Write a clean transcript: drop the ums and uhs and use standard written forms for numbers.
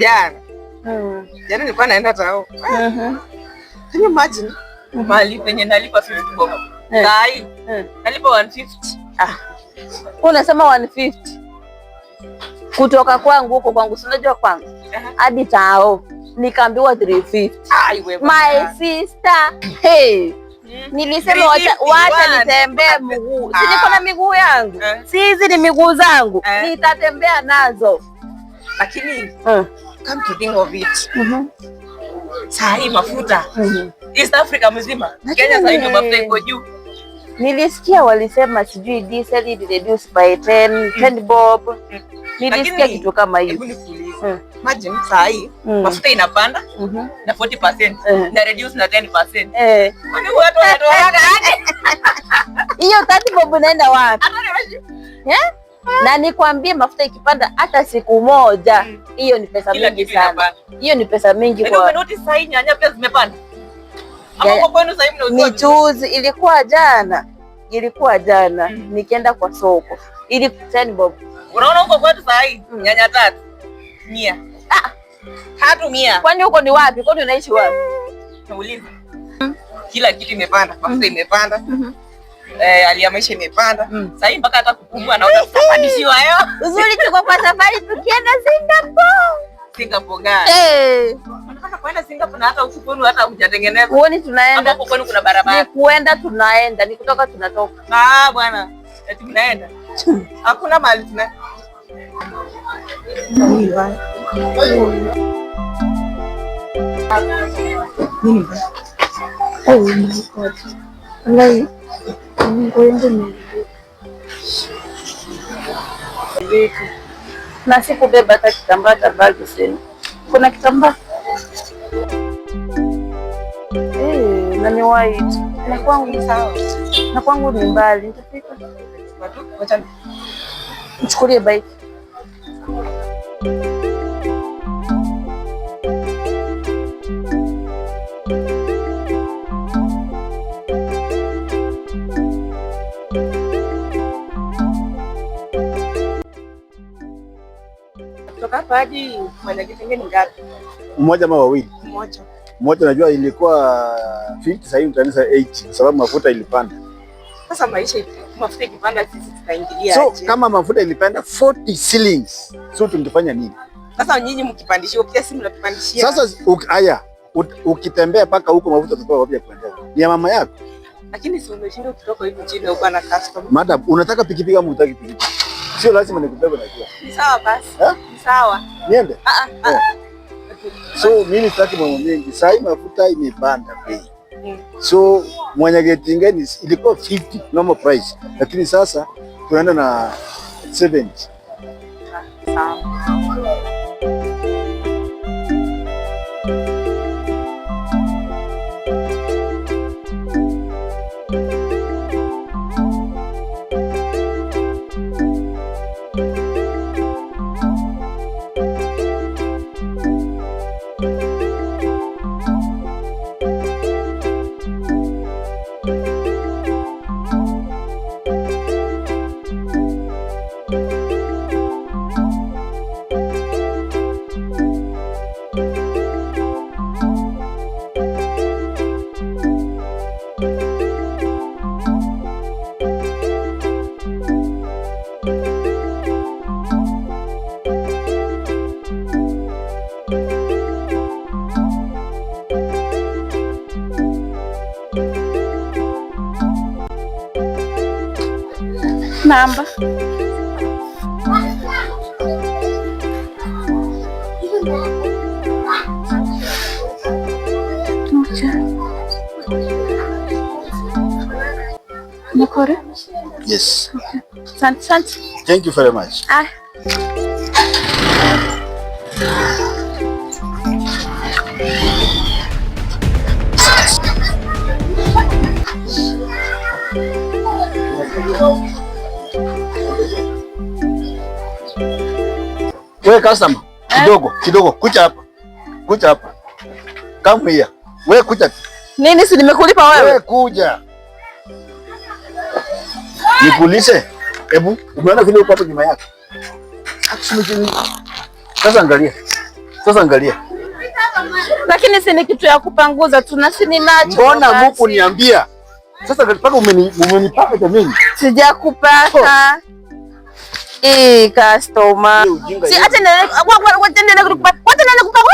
Jana. Jana nilikuwa naenda tao. Can you imagine? Mahali penye nalipa 50 bob. Saa hii nalipa 150. Ah. Unasema 150. Kutoka kwangu huko kwangu, si unajua kwangu hadi tao nikaambiwa 350. Ai wewe. My sister, hey. Nilisema wacha, 350, wacha one. nitembee mguu. Si niko na miguu yangu. Eh. Si hizi ni miguu zangu. Eh. Nitatembea nazo. Lakini come to think of it. Saa hii mafuta East Africa mzima. Lakini Kenya saa hii ndio mafuta iko juu. Nilisikia walisema sijui diesel ili reduce by 10 bob. Nilisikia Lakini, kitu kama hiyo. Hebu nikuulize. Imagine saa hii mafuta inapanda na 40% na reduce na 10%. Kwani watu wanatoaga aje? Hiyo 30 bob inaenda wapi? Hata Eh? Na nikwambie mafuta ikipanda hata siku moja, hiyo ni pesa Kila mingi kitu sana. inapanda. Hiyo ni pesa mingi Lakini kwa umenotice saa hii nyanya pia zimepanda. Ama Nyanya- kwa kwenu saa hii mnauziwa vizuri? michuzi ilikuwa jana, ilikuwa jana nikienda kwa soko ili 10 bob. Unaona huko kwetu saa hii nyanya tatu 100. Ah, Tatu 100. kwani huko ni wapi? Kwani unaishi wapi? Nauliza. Kila kitu imepanda, mafuta imepanda. Eh, hali ya maisha imepanda. Sasa hii mpaka hata kupumua naona tutapandishiwa hewa. Uzuri tuko kwa safari tukienda Singapore. Singapore gani? Eh, Unataka kwenda Singapore na hata huku kwenu hata hujatengeneza. huoni Ama tunaenda? huko kwenu kuna Ni barabara. kuenda tunaenda, ni kutoka tunatoka. Ah bwana, eti mnaenda. Hakuna mahali tuna. Oh my God. Wallahi, nguo yangu imeharibika. Na sikubeba hata kitambaa hata bagi sina. Kuna kitambaa? Eh, na ni white. Na kwangu Sawa. na kwangu ni mbali. Nitafika. Watu wacha Nichukulie bike. kutoka hapa hadi Mwanyagetenge ni ngapi? Mmoja ama wawili? Mmoja. Mmoja najua ilikuwa 50, sasa hivi utaanza 80 kwa sababu mafuta ilipanda. Sasa maisha mafuta ikipanda sisi tutaingilia So aje? kama mafuta ilipanda 40 shillings, so tungefanya nini? Sasa nyinyi mkipandishiwa pia si mnatupandishia. Sasa haya ukitembea mpaka huko mafuta utatoa wapi ya kuendea? Ni ya mama yako. Lakini si umeshinda ukitoka hivi chini huko na customer. Madam, unataka pikipiki ama hutaki pikipiki? Sio lazima nikubebe najua. Ni sawa basi. Eh? Ni sawa. Niende? Ah ah. Eh. So mimi sitaki mambo mengi. Sasa hii mafuta imepanda bei. So Mwanyagetinge ilikuwa 50 normal price, lakini sasa tunaenda na 70. Sawa. Namba. Moja. Mokore? Yes. Asante, asante. Thank you very much. Ah. Wewe customer, kidogo kidogo, kuja hapa. Kuja hapa. Come here. Wewe kuja. Nini si nimekulipa Wewe wewe? kuja. Nikuulize, hebu umeona vile uko hapo nyuma yako? Sasa angalia. Sasa angalia. Lakini si ni kitu ya kupanguza tu na si ni nacho. Mbona basi. muku niambia? Sasa mpaka umenipaka jamani. Sijakupaka. Eh, customer. Hiyo ujinga Si yenu. acha niende kupaka. Wacha niende kupaka.